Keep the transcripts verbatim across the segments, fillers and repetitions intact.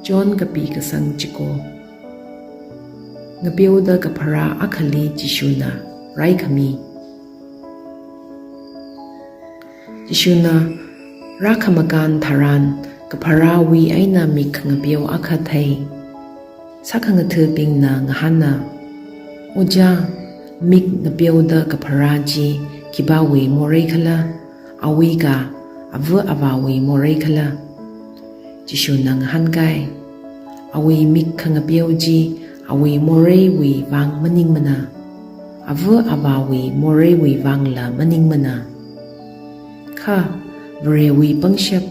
John kapi kasang chiko. Ngapeoda kapharā akhali Jishuna raikhami. Jishuna rākhamakān tharan kapharāwui eina mik khangapeo akha thei. Sākhangathabingna ngahāna, "Ojā, mik ngapeoda kapharā chi khipāwui morei khala, awui ka ava avāwui morei khala?" Jishuna ngahānkai, "Awui mik khangapeo chi awui moreiwui vang maningmana, ava avāwui moreiwui vangla maningmana. Kha Varewui pangshap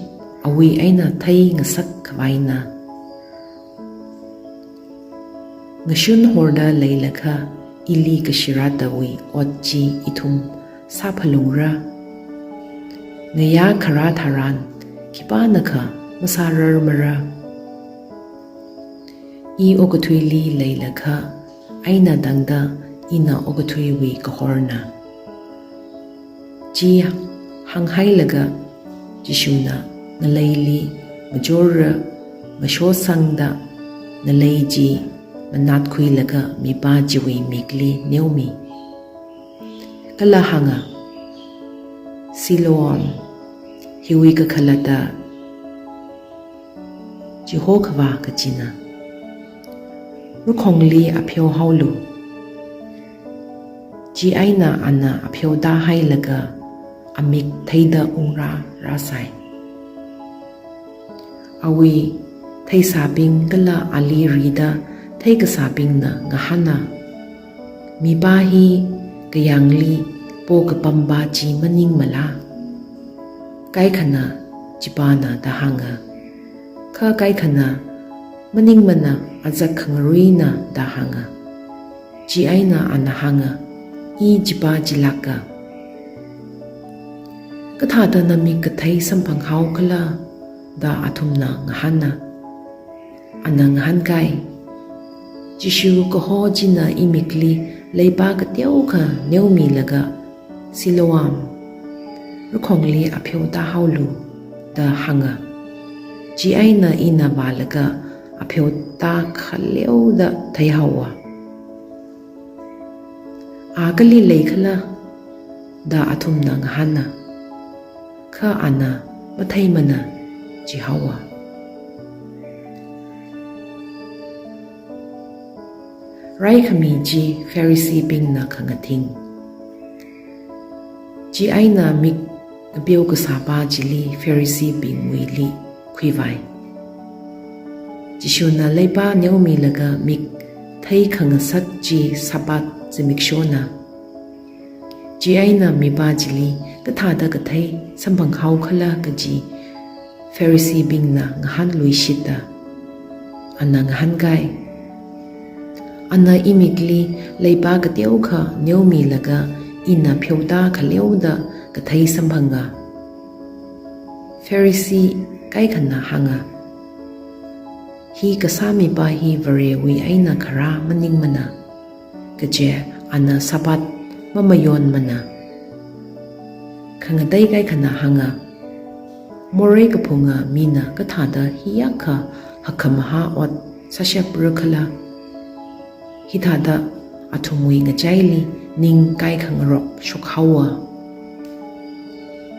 awui eina theingasak khavaina. Ngashun horda leilakha ili kashirātawui ot chi ithum sāphalungra. Ngayā kharā tharan khipānakha masārarmara. I okathuili leilakha eina tangda ina okathuiwui kahorna." Chi hānghailaga Jishuna ngaleili machorra mashosangda ngalei chi manatkhuilaga mipā chiwui mikli neomi. Kala hānga, "Siloam," hiwui kakhalatta "Chihokhavā" kajina, "Rakhongli apheohaolu." Chieina ana apheotāhailaga amik theida ungrā rāsai. Awui theisābing kala ali rida theikasābingna ngahāna, "Mipā hi kayāngli pokapampa chi maningmala? Kaikhana chipāna da hānga, kha kaikhana maningmana azak khangaruina da hānga." Chieina ana hānga, "I chipā chilāka. Kathāda namik kathei samphanghao khala?" da athumna ngahāna. Ana ngahānkai, "Jishu kaho china imikli leipā kateokha neomilaga, 'Siloam, rakhongli apheotāhaolu,' da hānga. Chieina ina vālaga apheotā khaleoda theihaowa." "A kali leikhala?" da athumna ngahāna. Kha ana matheimana jihaowa. Raikhami chi Phariseebingna khangathing. Chieina mik ngapeo kasāpā chili Phariseebingwuili khuivai. Jishuna leipā neomilaga mik theikhangasak chi Sabbath zimikshona. Chieina mipā chili kathāda kathei samphanghao khala kaji Phariseebingna ngahānluishitta, ana ngahānkai, "Ana imikli leipā kateokha neomilaga ina pheotā khaleoda kathei samphanga." Pharisee kaikhana hānga, "Hi kasā mipā hi Varewui eina kharā maningmana, kaje ana Sabbath mamayonmana." Khangatei kaikhana hānga, "Morei kaphunga mina kathāda hiyākha hakkhamahā ot sāshapra khala?" Hithāda athumwui ngachaili ning kaikhangarok shokhaowa.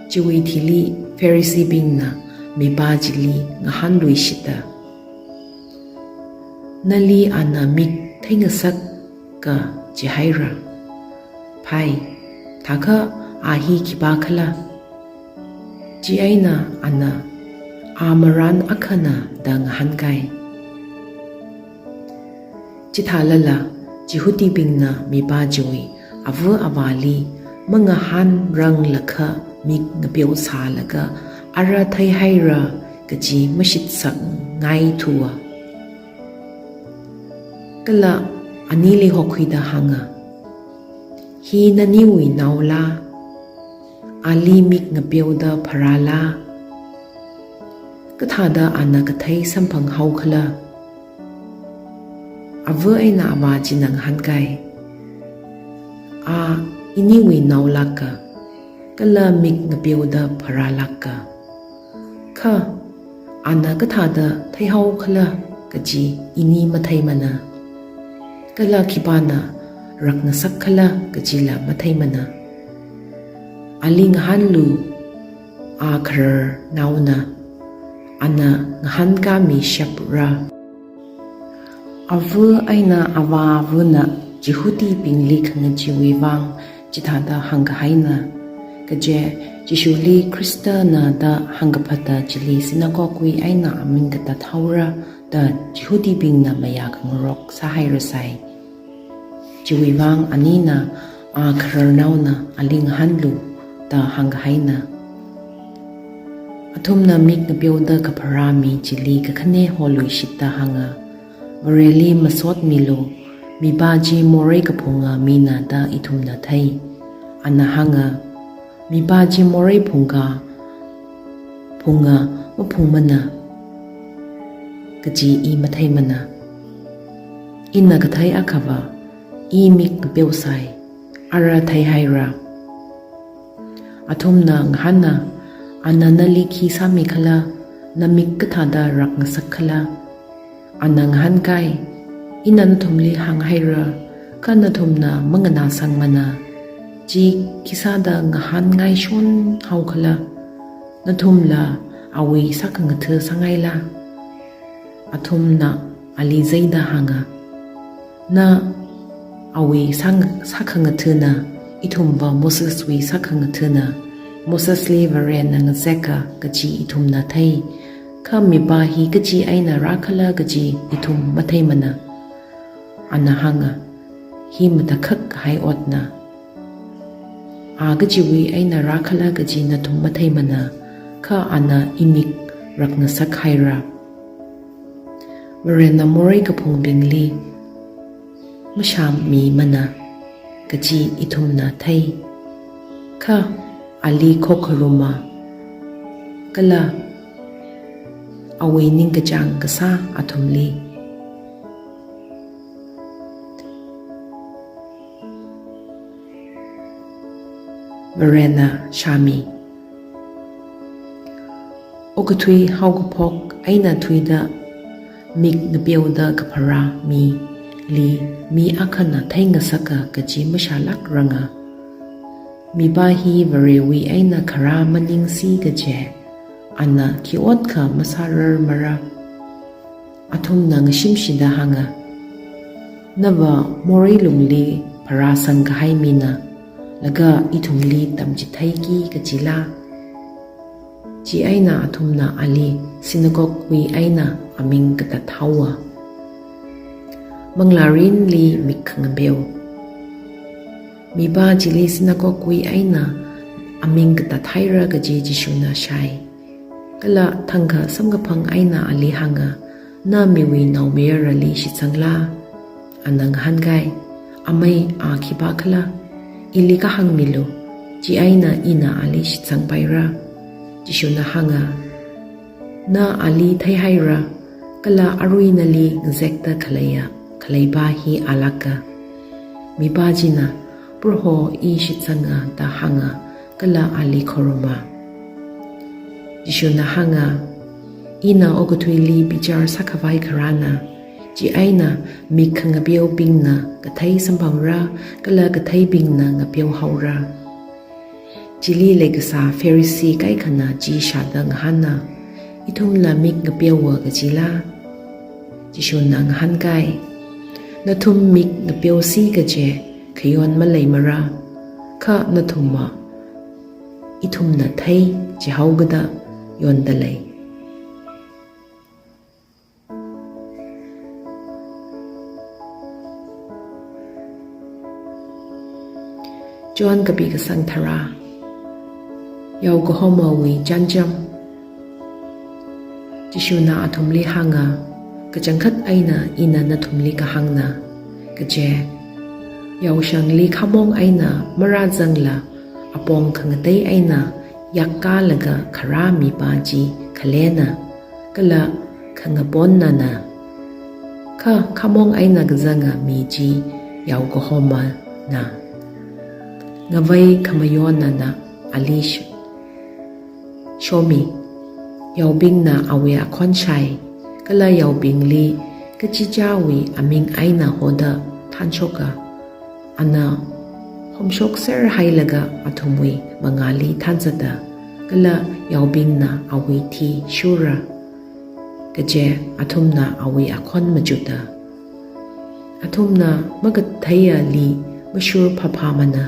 Chiwui thili Phariseebingna mipā chili ngahānluishitta, "Nali ana mik theingasaka jihaira. Phai, thākha a hi khipā khala?" Chieina ana, "A marān akhana," da ngahānkai. Chithālala Jihudibingna mipā chiwui ava avāli mangahānranglakha mik ngapeo sālaga ara theihaira kaji mashitsakngaithuwa. Kala anili hokhuida hānga, "Hi naniwui naola? Ali mik ngapeoda pharāla? Kathāda ana kathei samphanghao khala?" Ava eina avā china ngahānkai, "A iniwui naolāka, kala mik ngapeoda pharālāka. Kha Ana kathāda theihaokhala kaji ini matheimana, kala khipāna rakngasakkhala kajila matheimana. Ali ngahānlu, a khararnaona, ana ngahānkāmishapra. Ava eina avāvana Jihudibingli khangacheewui vang chithāda hāngkahaina, kaje Jishuli Khristana da hāngkaphata chili sinagogwui eina aming katathaora da Jihudibingna mayā khangarok sāhairasai. Chiwui vang anina a khararnaona ali ngahānlu da hāngkahaina. Athumna mik ngapeoda kapharā mi chili kakhane holuishitda hānga, Vareli masotmilu, mipā chi morei kaphunga mina da ithumna thei. Ana hānga, mipā chi morei phungka, phunga maphungmana kaji i matheimana. Ina kathei akhava, i mik ngapeosai, ara theihaira. Athumna ngahāna, ana nali khi sāmikhala, namik kathāda rakngasakkhala? Ana ngahānkai, ina nathumli hānghaira, kha nathumna manganāsangmana. Chi khisāda ngahānngaishon haokhala? Nathumla awui sākhangatha sāngaila? Athumna ali zeida hānga, na awui sāng-, sākhangathana, ithumva Moseswui sākhangathana. Mosesli Varena ngazeka kaji ithumna thei, kha mipā hi kachi eina rākhala kaji ithum matheimana. Ana hānga, hi matakhak kahai otna. A kachiwui eina rākhala kaji nathum matheimana, kha ana imik rakngasakhaira. Varena morei kaphungbingli mashāmimana kaji ithumna thei, kha ali khokharuma, kala awui ningkachāng kasā athumli. Varena shāmi. Okathui haokaphok eina thuida mik ngapeoda kapharā mili mi akhana theingasaka kaji mashālākranga. Mipā hi Varewui eina kharā maningsi kaje, ana khi otkha masārarmara. Athumna ngashimshida hānga, nava morei lungli pharāsang kahai mina, laga ithumli tamchitheiki kajila? Chieina athumna ali sinagogwui eina aming katathaowa. Manglārinli mik khangapeo. Mipā chili sinagogwui eina aming katathaira kaji Jishuna shāi. Kala thangkha samkaphang eina ali hānga, na miwui naomayarali shitsangla? Ana ngahānkai, amei, a khipākhala? Ili kahāngmilu, chieina ina ali shitsangpaira. Jishuna hānga, na ali theihaira, kala arui nali ngazekta khaleiya khaleipā hi alāka. Mipā china, Proho, i shitsanga da hānga, kala ali khoruma. Jishuna hānga, ina okathuili bichar sākhavai kharāna, chieina mik khangapeobingna kathei samphangra, kala katheibingna ngapeohaora. Chili leikasā Pharisee kaikhana chi shāda ngahāna, ithumla mik ngapeowa kajila? Jishuna ngahānkai, nathum mik ngapeosi kaje khayon maleimara, kha nathumva ithumna thei chihaokada yonda lei. John kapi kasang tharā. Yao kahomawui chānjam. Jishuna athumli hānga, kachangkhat eina ina nathumli kahāngna, kaje, yaoshangli khamong eina marāzangla, apong khangatei eina yakkālaga kharā mipā chi khalena, kala khangaponnana. Kha khamong eina kazanga mi chi yao kahomana. Ngavei khamayonana ali sh-, shomi. Yaobingna awui akhon shai, kala yaobingli kachichāwui aming eina hoda thanshoka. Ana homshokser hailaga athumwui mangāli thanzata, kala yaobingna awui thi shura. Kaje athumna awui akhon machuta. Athumna makatheiya li mashur phaphāmana,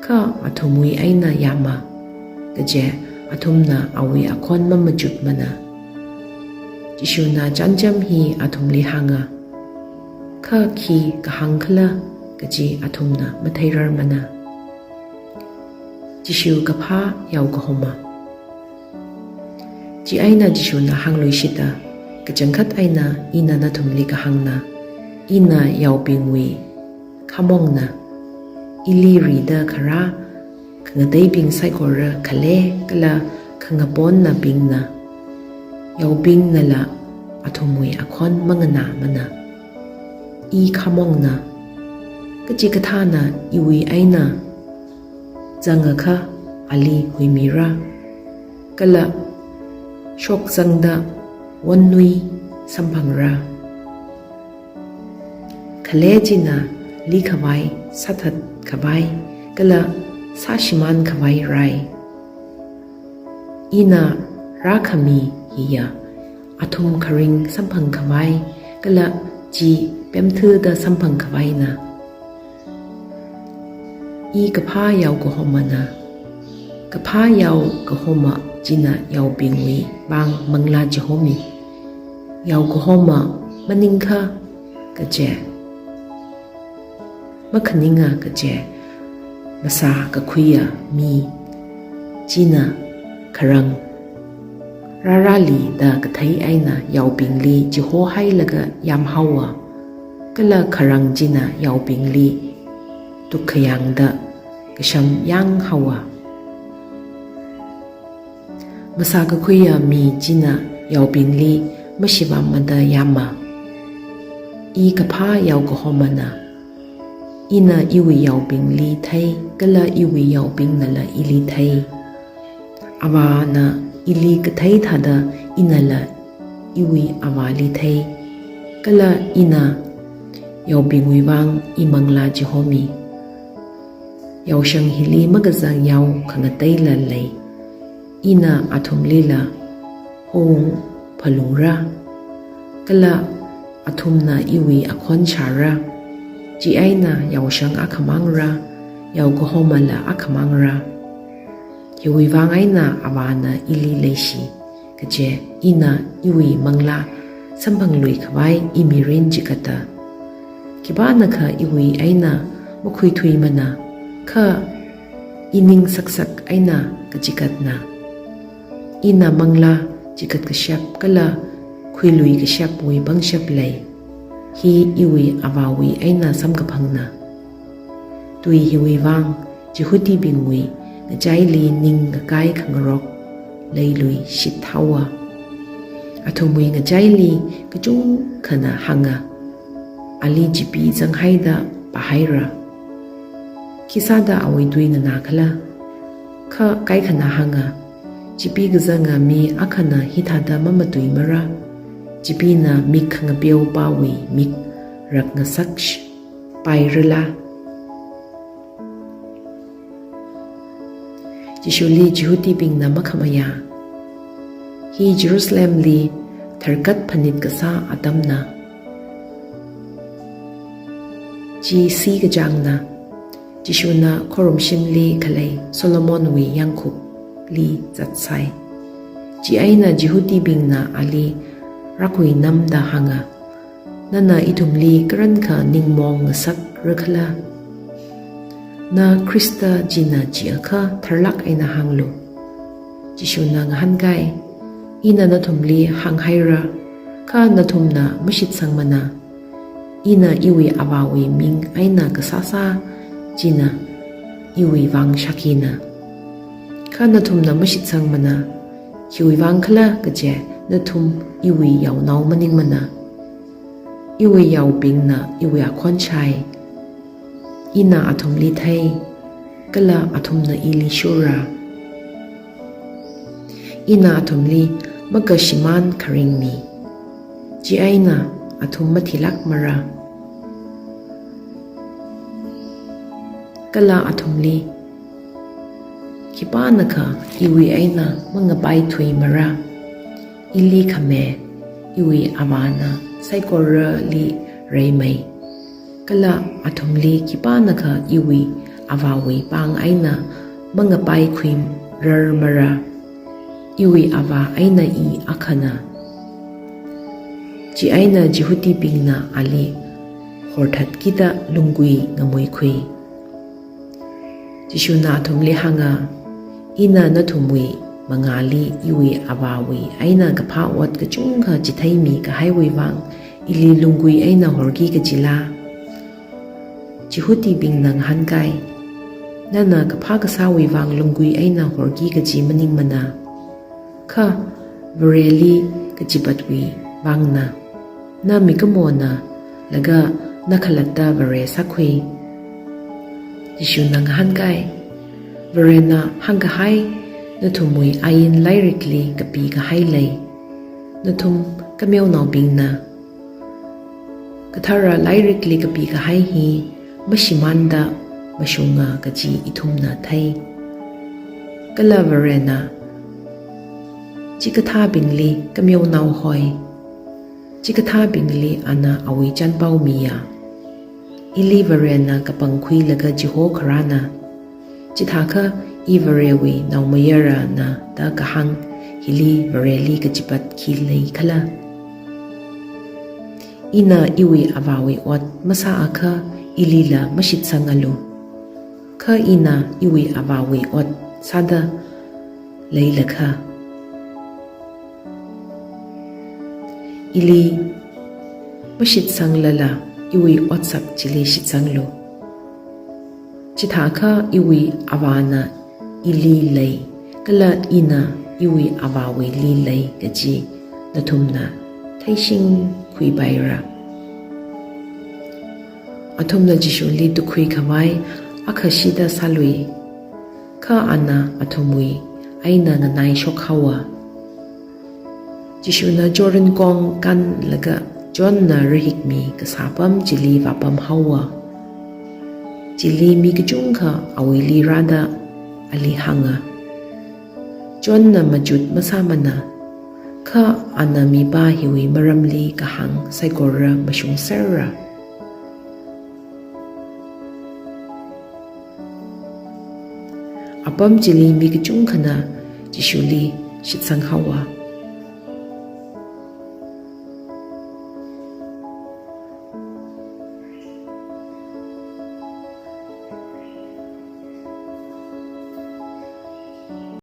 kha athumwui eina yāma. Kaje athumna awui akhon mamachutmana. Jishuna chānjam hi athumli hānga, kha khi kahāng khala kaji athumna matheirarmana. Jishu kaphā yaokahoma. Chieina Jishuna hāngluishita, kachangkhat eina ina nathumli kahāngna, ina yaobingwui khamongna. Ili rida kharā khangateibing saikora khale kala khangaponnabingna. Yaobingnala athumwui akhon manganāmana. I khamongna, kachikathāna iwui eina zangakha ali huimira, kala shokzangda wonnui samphangra. Khale china likhavai, sāthatkhavai, kala sāshimānkhavai rai. Ina rākhami hiya athum kharing samphangkhavai, kala chi pemthuda samphangkhavaina. I kaphā yaokahomana. Kaphā yaokahoma china yaobingwui vang manglā chihomi. Yaokahoma maningkha kaje, makhaninga kaje masākakhuiya mi china kharang rārāli da kathei eina yaobingli chihohailaga yamhaowa, kala kharang china yaobingli tukkhayāngda kasham yānghaowa. Masākakhuiya mi china yaobingli mashivammada yama. I kaphā yaokahomana. Ina iwui yaobingli thei, kala iwui yaobingnala ili thei. Avāna ili kathei thāda inala iwui Avāli thei, kala ina yaobingwui vang I manglā chihomi. Yaoshang hili makazang yao khangateila lei. Ina athumlila houngphalungra, kala athumna iwui akhon shāra. Chieina yaoshang akhamangra, yaokahomala akhamangra. Hiwui vang eina Avāna ili leishi, kaje ina iwui manglā samphangluikhavai I mirin chigata. Khipānakha iwui eina makhuithuimana, kha I ning saksak eina kachigatna. Ina manglā chigat kashap kala khuilui kashapwui pangshap lei. Hi iwui Avāwui eina samkaphangna. Tui hiwui vang Jihudibingwui ngachaili ning ngakai khangarok leiluishithaowa. Athumwui ngachaili kachungkhana hānga, ali chipi zanghaida pāhaira. Khisāda awui tui nganākhala? Kha kaikhana hānga, chipi kazanga mi akhana hithāda mamatuimara. Chipina mik khangapeopāwui mik rakngasakpairala? Jishuli Jihudibingna makhamayā. Hi Jerusalemli tharkat phanit kasā atamna. Chi sikachāngna. Jishuna khorumshimli khalei Solomonwui yangkhukli zatsai. Chieina Jihudibingna ali rākhuinamda hānga, nana ithumli karankha ningmong ngasakrakhala? Na Khrista china jiakha tharlāk eina hānglu. Jishuna ngahānkai, ina nathumli hānghaira, kha nathumna mashitsangmana. Ina iwui Avāwui ming eina kasāsā china iwui vang shākhina. Kha nathumna mashitsangmana, khiwui vangkhala kaje nathum iwui yaonao maningmana. Iwui yaobingna iwui akhon shai. Ina athumli thei, kala athumna ili shura. Ina athumli, makashimān kharing mi. Chieina athum mathilākmara. Kala athumli, "Khipānakha iwui eina mangapaithuimara? Ili khami, iwui Avāna saikorali reimei. Kala athumli khipānakha iwui Avāwui pāng eina mangapaikhuirarmara? Iwui Avā eina I akhana." Chieina Jihudibingna ali horthatkida lunggui ngamuikhui. Jishuna athumli hānga, "Ina nathumwui mangāli iwui Avāwui eina kaphā ot kachungkha chitheimi kahaiwui vang ili lunggui eina horki kajila?" Jihudibingna ngahānkai, "Nana kaphā kasāwui vang lunggui eina horki kaji maningmana, kha Vareli kachipatwui vangna. Na mikumona, laga na khalatta vare sākhui." Jishuna ngahānkai, "Varena hāngkahai nathumwui ain lairikli kapikahai lei. Nathum kameonaobingna kathara lairikli kapikahai hi mashimānda mashunga kaji ithumna thei. Kala Varena chikathābingli kameonao hoi. Chikathābingli ana awui chanpao miya. Ili Varena kapangkhuilaga chihokharāna. Chithākha I Varewui naomayarana da kahāng hili Vareli kachipat khi leikhala? Ina iwui Avāwui ot masāakha ilila mashitsangalu. Kha ina iwui Avāwui ot sāda leilakha, ili mashitsanglala iwui otsak chili shitsanglu. Chithākha iwui Avāna ili lei, kala ina iwui Avāwuili lei kaji nathumna theishingkhuipaira." Athumna Jishuli tukhuikhavai akhashida sālui. Kha ana athumwui eina nganaishok haowa. Jishuna Jordan kong kānlaga Johnna rahikmi kasā apam chili vāpam haowa. Chili mi kachungkha awuili rāda ali hānga, "Johnna machut masāmana, kha ana mipā hiwui maramli kahāng saikora mashungserra." Apam chili mi kachungkhana Jishuli shitsang haowa.